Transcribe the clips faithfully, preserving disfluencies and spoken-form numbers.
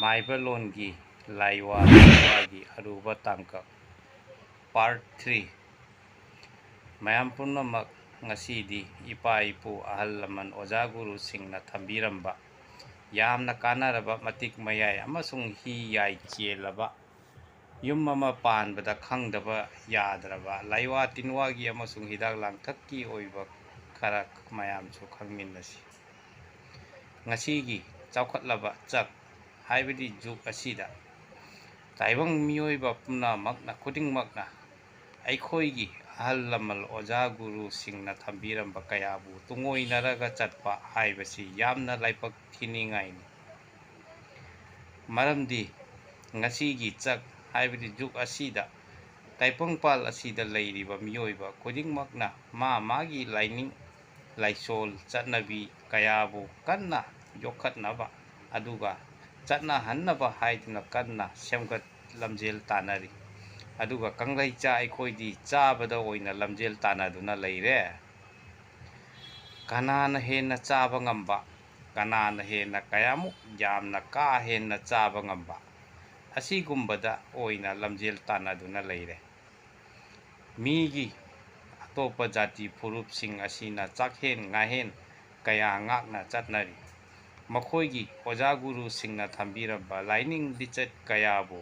ꯃꯥꯏꯕ ꯂꯣꯟꯒꯤ ꯂꯥꯏꯋꯥ ꯂꯥꯏꯋꯥꯒꯤ ꯑꯔꯨꯕ ꯇꯥꯡꯀꯛ, Part three꯫ ꯃꯌꯥꯝ ꯄꯨꯝꯅꯃꯛ, ꯉꯁꯤꯗꯤ ꯏꯄꯥ ꯏꯄꯨ ꯑꯍꯜ ꯂꯃꯟ ꯑꯣꯖꯥ ꯒꯨꯔꯨꯁꯤꯡꯅ ꯊꯝꯕꯤꯔꯝꯕ ꯌꯥꯝꯅ ꯀꯥꯟꯅꯔꯕ ꯃꯇꯤꯛ ꯃꯌꯥꯏ ꯑꯃꯁꯨꯡ ꯍꯤ ꯌꯥꯏ ꯆꯦꯜꯂꯕ ꯌꯨꯝ ꯑꯃ ꯄꯥꯟꯕꯗ ꯈꯪꯗꯕ ꯌꯥꯗ꯭ꯔꯕ ꯂꯥꯏꯋꯥ ꯇꯤꯟꯋꯥꯒꯤ ꯑꯃꯁꯨꯡ ꯍꯤꯗꯥꯛ ꯂꯥꯡꯊꯛꯀꯤ ꯑꯣꯏꯕ ꯈꯔ ꯃꯌꯥꯝꯁꯨ ꯈꯪꯃꯤꯟꯅꯁꯤ꯫ ꯉꯁꯤꯒꯤ ꯆꯥꯎꯈꯠꯂꯕ ꯆꯛ ꯍꯥꯏꯕꯗꯤ ꯖꯨꯒ ꯑꯁꯤꯗ ꯇꯥꯏꯕꯪ ꯃꯤꯑꯣꯏꯕ ꯄꯨꯝꯅꯃꯛꯅ, ꯈꯨꯗꯤꯡꯃꯛꯅ ꯑꯩꯈꯣꯏꯒꯤ ꯑꯍꯜ ꯂꯃꯟ ꯑꯣꯖꯥ ꯒꯨꯔꯨꯁꯤꯡꯅ ꯊꯝꯕꯤꯔꯝꯕ ꯀꯌꯥꯕꯨ ꯇꯨꯡꯑꯣꯏꯅꯔꯒ ꯆꯠꯄ ꯍꯥꯏꯕꯁꯤ ꯌꯥꯝꯅ ꯂꯥꯏꯕꯛ ꯊꯤꯅꯤꯡꯉꯥꯏꯅꯤ꯫ ꯃꯔꯝꯗꯤ ꯉꯁꯤꯒꯤ ꯆꯛ ꯍꯥꯏꯕꯗꯤ ꯖꯨꯒ ꯑꯁꯤꯗ ꯇꯥꯏꯕꯪꯄꯥꯜ ꯑꯁꯤꯗ ꯂꯩꯔꯤꯕ ꯃꯤꯑꯣꯏꯕ ꯈꯨꯗꯤꯡꯃꯛꯅ ꯃꯥ ꯃꯥꯒꯤ ꯂꯥꯏꯅꯤꯡ ꯂꯥꯏꯁꯣꯜ ꯆꯠꯅꯕꯤ ꯀꯌꯥꯕꯨ ꯀꯟꯅ ꯌꯣꯛꯈꯠꯅꯕ ꯑꯗꯨꯒ ꯆꯠꯅꯍꯟꯅꯕ ꯍꯥꯏꯗꯨꯅ ꯀꯟꯅ ꯁꯦꯝꯒꯠ ꯂꯝꯖꯦꯜ ꯇꯥꯟꯅꯔꯤ꯫ ꯑꯗꯨꯒ ꯀꯪꯂꯩꯆꯥ ꯑꯩꯈꯣꯏꯗꯤ ꯆꯥꯕꯗ ꯑꯣꯏꯅ ꯂꯝꯖꯦꯜ ꯇꯥꯟꯅꯗꯨꯅ ꯂꯩꯔꯦ꯫ ꯀꯅꯥꯅ ꯍꯦꯟꯅ ꯆꯥꯕ ꯉꯝꯕ, ꯀꯅꯥꯅ ꯍꯦꯟꯅ ꯀꯌꯥꯃꯨꯛ ꯌꯥꯝꯅ ꯀꯥ ꯍꯦꯟꯅ ꯆꯥꯕ ꯉꯝꯕ, ꯑꯁꯤꯒꯨꯝꯕꯗ ꯑꯣꯏꯅ ꯂꯝꯖꯦꯜ ꯇꯥꯟꯅꯗꯨꯅ ꯂꯩꯔꯦ꯫ ꯃꯤꯒꯤ ꯑꯇꯣꯞꯄ ꯖꯥꯇꯤ ꯐꯨꯔꯨꯞꯁꯤꯡ ꯑꯁꯤꯅ ꯆꯥꯛꯍꯦꯟ ꯉꯥꯍꯦꯟ ꯀꯌꯥ ꯉꯥꯛꯅ ꯆꯠꯅꯔꯤ꯫ ꯃꯈꯣꯏꯒꯤ ꯑꯣꯖꯥ ꯒꯨꯔꯨꯁꯤꯡꯅ ꯊꯝꯕꯤꯔꯝꯕ ꯂꯥꯏꯅꯤꯡ ꯂꯤꯆꯠ ꯀꯌꯥꯕꯨ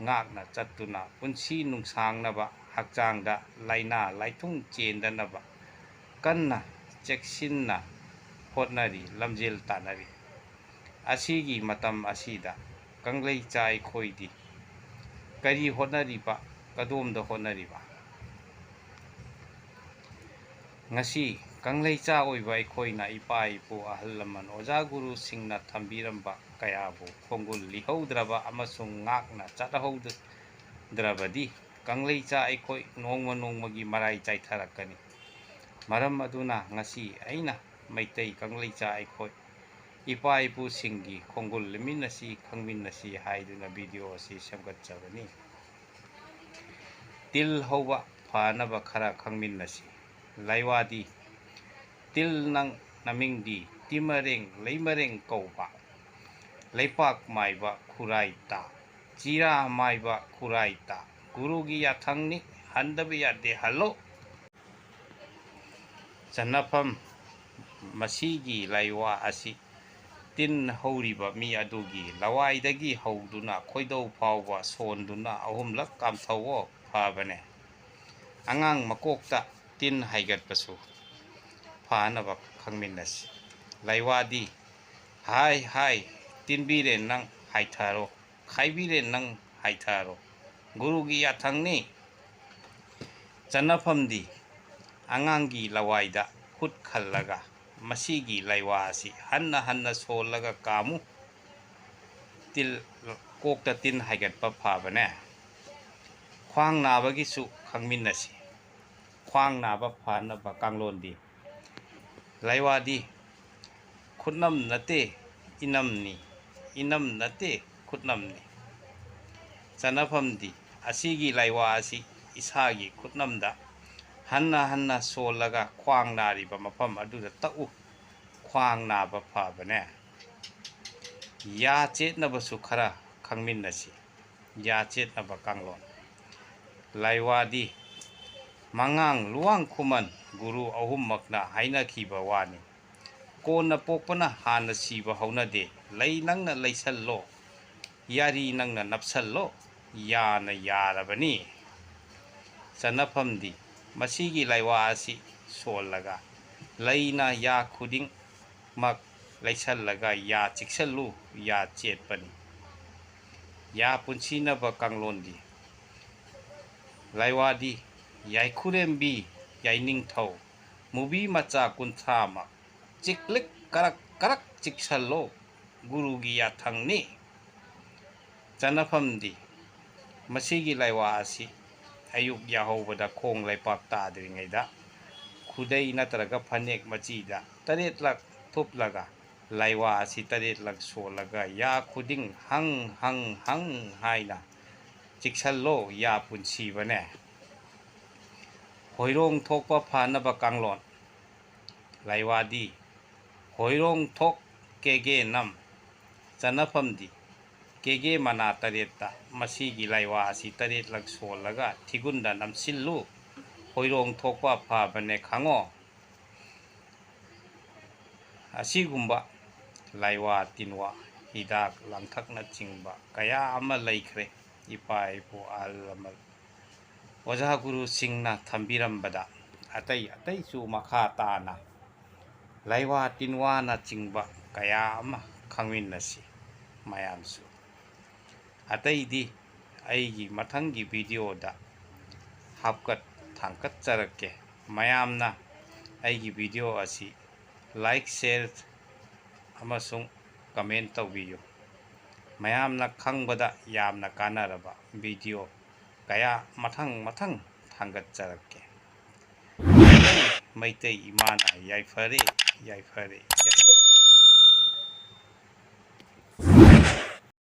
ꯉꯥꯛꯅ ꯆꯠꯇꯨꯅ ꯄꯨꯟꯁꯤ ꯅꯨꯡꯁꯥꯡꯅꯕ, ꯍꯛꯆꯥꯡꯗ ꯂꯥꯏꯅꯥ ꯂꯥꯏꯊꯨꯡ ꯆꯦꯟꯗꯅꯕ ꯀꯟꯅ ꯆꯦꯛꯁꯤꯟꯅ ꯍꯣꯠꯅꯔꯤ, ꯂꯝꯖꯦꯜ ꯇꯥꯟꯅꯔꯤ꯫ ꯑꯁꯤꯒꯤ ꯃꯇꯝ ꯑꯁꯤꯗ ꯀꯪꯂꯩꯆꯥ ꯑꯩꯈꯣꯏꯗꯤ ꯀꯔꯤ ꯍꯣꯠꯅꯔꯤꯕ, ꯀꯗꯣꯝꯗ ꯍꯣꯠꯅꯔꯤꯕ? ꯉꯁꯤ ꯀꯪꯂꯩꯆꯥ ꯑꯣꯏꯕ ꯑꯩꯈꯣꯏꯅ ꯏꯄꯥ ꯏꯄꯨ ꯑꯍꯜ ꯂꯃꯟ ꯑꯣꯖꯥ ꯒꯨꯔꯨꯁꯤꯡꯅ ꯊꯝꯕꯤꯔꯝꯕ ꯀꯌꯥꯕꯨ ꯈꯣꯡꯒꯨꯜ ꯂꯤꯍꯧꯗ꯭ꯔꯕ ꯑꯃꯁꯨꯡ ꯉꯥꯛꯅ ꯆꯠꯍꯧꯗ꯭ꯔꯕꯗꯤ ꯀꯪꯂꯩꯆꯥ ꯑꯩꯈꯣꯏ ꯅꯣꯡꯃ ꯅꯣꯡꯃꯒꯤ ꯃꯔꯥꯏ ꯆꯥꯏꯊꯔꯛꯀꯅꯤ꯫ ꯃꯔꯝ ꯑꯗꯨꯅ ꯉꯁꯤ ꯑꯩꯅ ꯃꯩꯇꯩ ꯀꯪꯂꯩꯆꯥ ꯑꯩꯈꯣꯏ ꯏꯄꯥ ꯏꯄꯨꯁꯤꯡꯒꯤ ꯈꯣꯡꯒꯨꯜ ꯂꯤꯃꯤꯟꯅꯁꯤ, ꯈꯪꯃꯤꯟꯅꯁꯤ ꯍꯥꯏꯗꯨꯅ video ꯑꯁꯤ ꯁꯦꯝꯒꯠꯆꯕꯅꯤ꯫ ꯇꯤꯜ ꯍꯧꯕ ꯐꯅꯕ ꯈꯔ ꯈꯪꯃꯤꯟꯅꯁꯤ꯫ ꯂꯥꯏꯋꯥꯗꯤ ꯇꯤꯜ ꯅꯪ ꯅꯃꯤꯡꯗꯤ ꯇꯤꯃꯔꯦꯡ ꯂꯩꯃꯔꯦꯡ ꯀꯧꯕ꯫ ꯂꯩꯄꯥꯛ ꯃꯥꯏꯕ ꯈꯨꯔꯥꯏ ꯇꯥ, ꯆꯤꯔꯥ ꯃꯥꯏꯕ ꯈꯨꯔꯥꯏ ꯇꯥ, ꯒꯨꯔꯨꯒꯤ ꯌꯥꯊꯪꯅꯤ, ꯍꯟꯗꯕ ꯌꯥꯗꯦ, ꯍꯜꯂꯣ꯫ ꯆꯟꯅꯐꯝ: ꯃꯁꯤꯒꯤ ꯂꯥꯏꯋꯥ ꯑꯁꯤ ꯇꯤꯟ ꯍꯧꯔꯤꯕ ꯃꯤ ꯑꯗꯨꯒꯤ ꯂꯋꯥꯏꯗꯒꯤ ꯍꯧꯗꯨꯅ ꯈꯣꯏꯗꯧ ꯐꯥꯎꯕ ꯁꯣꯟꯗꯨꯅ ꯑꯍꯨꯝꯂꯛ ꯀꯥꯝꯊꯣꯛꯑꯣ, ꯐꯕꯅꯦ꯫ ꯑꯉꯥꯡ ꯃꯀꯣꯛꯇ ꯇꯤꯟ ꯍꯥꯏꯒꯠꯄꯁꯨ ꯐꯅꯕ ꯈꯪꯃꯤꯟꯅꯁꯤ꯫ ꯂꯥꯏꯋꯥꯗꯤ: ꯍꯥꯏ, ꯍꯥꯏ, ꯇꯤꯟꯕꯤꯔꯦ ꯅꯪ ꯍꯥꯏꯊꯔꯣ, ꯈꯥꯏꯕꯤꯔꯦ ꯅꯪ ꯍꯥꯏꯊꯔꯣ, ꯒꯨꯔꯨꯒꯤ ꯌꯥꯊꯪꯅꯤ꯫ ꯆꯟꯅꯐꯝꯗꯤ: ꯑꯉꯥꯡꯒꯤ ꯂꯋꯥꯏꯗ ꯈꯨꯠ ꯈꯜꯂꯒ ꯃꯁꯤꯒꯤ ꯂꯥꯏꯋꯥ ꯑꯁꯤ ꯍꯟꯅ ꯍꯟꯅ ꯁꯣꯜꯂꯒ ꯀꯥꯝꯃꯨ꯫ ꯇꯤꯜ, ꯀꯣꯛꯇ ꯇꯤꯟ ꯍꯥꯏꯒꯠꯄ ꯐꯕꯅꯦ꯫ ꯈ꯭ꯋꯥꯡ ꯅꯥꯕꯒꯤꯁꯨ ꯈꯪꯃꯤꯟꯅꯁꯤ꯫ ꯈ꯭ꯋꯥꯡ ꯅꯥꯕ ꯐꯅꯕ ꯀꯥꯡꯂꯣꯟꯗꯤ: ꯂꯥꯏꯋꯥꯗꯤ: ꯈꯨꯠꯅꯝ ꯅꯠꯇꯦ, ꯏꯅꯝꯅꯤ, ꯏꯅꯝ ꯅꯠꯇꯦ, ꯈꯨꯠꯅꯝꯅꯤ꯫ ꯆꯟꯅꯐꯝꯗꯤ: ꯑꯁꯤꯒꯤ ꯂꯥꯏꯋꯥ ꯑꯁꯤ ꯏꯁꯥꯒꯤ ꯈꯨꯠꯅꯝꯗ ꯍꯟꯅ ꯍꯟꯅ ꯁꯣꯜꯂꯒ ꯈ꯭ꯋꯥꯡ ꯅꯥꯔꯤꯕ ꯃꯐꯝ ꯑꯗꯨꯗ ꯇꯛꯎ꯫ ꯈ꯭ꯋꯥꯡ ꯅꯥꯕ ꯐꯕꯅꯦ꯫ ꯌꯥ ꯆꯦꯠꯅꯕꯁꯨ ꯈꯔ ꯈꯪꯃꯤꯟꯅꯁꯤ꯫ ꯌꯥ ꯆꯦꯠꯅꯕ ꯀꯥꯡꯂꯣꯟ: ꯂꯥꯏꯋꯥꯗꯤ: ꯃꯉꯥꯡ, ꯂꯨꯋꯥꯡ, ꯈꯨꯃꯟ ꯒꯨꯔꯨ ꯑꯍꯨꯝꯃꯛꯅ ꯍꯥꯏꯅꯈꯤꯕ ꯋꯥꯅꯤ꯫ ꯀꯣꯟꯅ ꯄꯣꯛꯄꯅ ꯍꯥꯟꯅ ꯁꯤꯕ ꯍꯧꯅꯗꯦ꯫ ꯂꯩ ꯅꯪꯅ ꯂꯩꯁꯜꯂꯣ, ꯌꯥꯔꯤ ꯅꯪꯅ ꯅꯞꯁꯜꯂꯣ, ꯌꯥꯅ ꯌꯥꯔꯕꯅꯤ꯫ ꯆꯟꯅꯐꯝꯗꯤ: ꯃꯁꯤꯒꯤ ꯂꯥꯏꯋꯥ ꯑꯁꯤ ꯁꯣꯜꯂꯒ ꯂꯩꯅ ꯌꯥ ꯈꯨꯗꯤꯡꯃꯛ ꯂꯩꯁꯜꯂꯒ ꯌꯥ ꯆꯤꯛꯁꯜꯂꯨ, ꯌꯥ ꯆꯦꯠꯄꯅꯤ꯫ ꯌꯥ ꯄꯨꯟꯁꯤꯅꯕ ꯀꯥꯡꯂꯣꯟꯗꯤ: ꯂꯥꯏꯋꯥꯗꯤ: ꯌꯥꯏꯈꯨꯔꯦꯝꯕꯤ, ꯌꯥꯏꯅꯤꯡꯊꯧ, ꯃꯨꯕꯤ ꯃꯆꯥ ꯀꯨꯟꯊ꯭ꯔꯥꯃꯛ ꯆꯤꯛꯂꯤꯛ ꯀꯔꯛ ꯀꯔꯛ ꯆꯤꯛꯁꯜꯂꯣ, ꯒꯨꯔꯨꯒꯤ ꯌꯥꯊꯪꯅꯤ꯫ ꯆꯟꯅꯐꯝꯗꯤ: ꯃꯁꯤꯒꯤ ꯂꯥꯏꯋꯥ ꯑꯁꯤ ꯑꯌꯨꯛ ꯌꯥꯍꯧꯕꯗ ꯈꯣꯡ ꯂꯩꯄꯥꯛ ꯇꯥꯗ꯭ꯔꯤꯉꯩꯗ ꯈꯨꯗꯩ ꯅꯠꯇ꯭ꯔꯒ ꯐꯅꯦꯛ ꯃꯆꯤꯗ ꯇꯔꯦꯠꯂꯛ ꯊꯨꯞꯂꯒ ꯂꯥꯏꯋꯥ ꯑꯁꯤ ꯇꯔꯦꯠꯂꯛ ꯁꯣꯜꯂꯒ ꯌꯥ ꯈꯨꯗꯤꯡ ꯍꯪ ꯍꯪ ꯍꯪ ꯍꯥꯏꯅ ꯆꯤꯛꯁꯜꯂꯣ, ꯌꯥ ꯄꯨꯟꯁꯤꯕꯅꯦ꯫ ꯍꯣꯏꯔꯣꯡ ꯊꯣꯛꯄ ꯐꯅꯕ ꯀꯥꯡꯂꯣꯟ: ꯂꯥꯏꯋꯥꯗꯤ: ꯍꯣꯏꯔꯣꯡ ꯊꯣꯛ ꯀꯦꯒꯦ ꯅꯝ꯫ ꯇꯅꯐꯝꯗꯤ ꯀꯦꯒꯦ ꯃꯅꯥ ꯇꯔꯦꯠꯇ ꯃꯁꯤꯒꯤ ꯂꯥꯏꯋꯥ ꯑꯁꯤ ꯇꯔꯦꯠꯂꯛ ꯁꯣꯜꯂꯒ ꯊꯤꯒꯨꯟꯗ ꯅꯝꯁꯤꯜꯂꯨ꯫ ꯍꯣꯏꯔꯣꯡ ꯊꯣꯛꯄ ꯐꯕꯅꯦ ꯈꯪꯉꯣ꯫ ꯑꯁꯤꯒꯨꯝꯕ ꯂꯥꯏꯋꯥ ꯇꯤꯟꯋꯥ, ꯍꯤꯗꯥꯛ ꯂꯥꯡꯊꯛꯅꯆꯤꯡꯕ ꯀꯌꯥ ꯑꯃ ꯂꯩꯈ꯭ꯔꯦ꯫ ꯏꯄꯥ ꯏꯄꯨ ꯑꯍꯜ ꯂꯃꯟ ꯑꯣꯖꯥ ꯒꯨꯔꯨꯁꯤꯡꯅ ꯊꯝꯕꯤꯔꯝꯕꯗ ꯑꯇꯩ ꯑꯇꯩꯁꯨ ꯃꯈꯥ ꯇꯥꯅ ꯂꯥꯏꯋꯥ ꯇꯤꯟꯋꯥꯅꯆꯤꯡꯕ ꯀꯌꯥ ꯑꯃ ꯈꯪꯃꯤꯟꯅꯁꯤ ꯃꯌꯥꯝꯁꯨ꯫ ꯑꯇꯩꯗꯤ ꯑꯩꯒꯤ ꯃꯊꯪꯒꯤ ꯚꯤꯗꯤꯑꯣꯗ ꯍꯥꯞꯀꯠ ꯊꯥꯡꯀꯠꯆꯔꯛꯀꯦ꯫ ꯃꯌꯥꯝꯅ ꯑꯩꯒꯤ ꯚꯤꯗꯤꯑꯣ ꯑꯁꯤ like, share ꯑꯃꯁꯨꯡ comment ꯇꯧꯕꯤꯌꯨ꯫ ꯃꯌꯥꯝꯅ ꯈꯪꯕꯗ ꯌꯥꯝꯅ ꯀꯥꯟꯅꯔꯕ ꯚꯤꯗꯤꯑꯣ ꯀꯌꯥ ꯃꯊꯪ ꯃꯊꯪ ꯊꯥꯡꯒꯠꯆꯔꯛꯀꯦ꯫ ꯃꯩꯇꯩ ꯏꯃꯥꯅ ꯌꯥꯏꯐꯔꯦ, ꯌꯥꯏꯐꯔꯦ꯫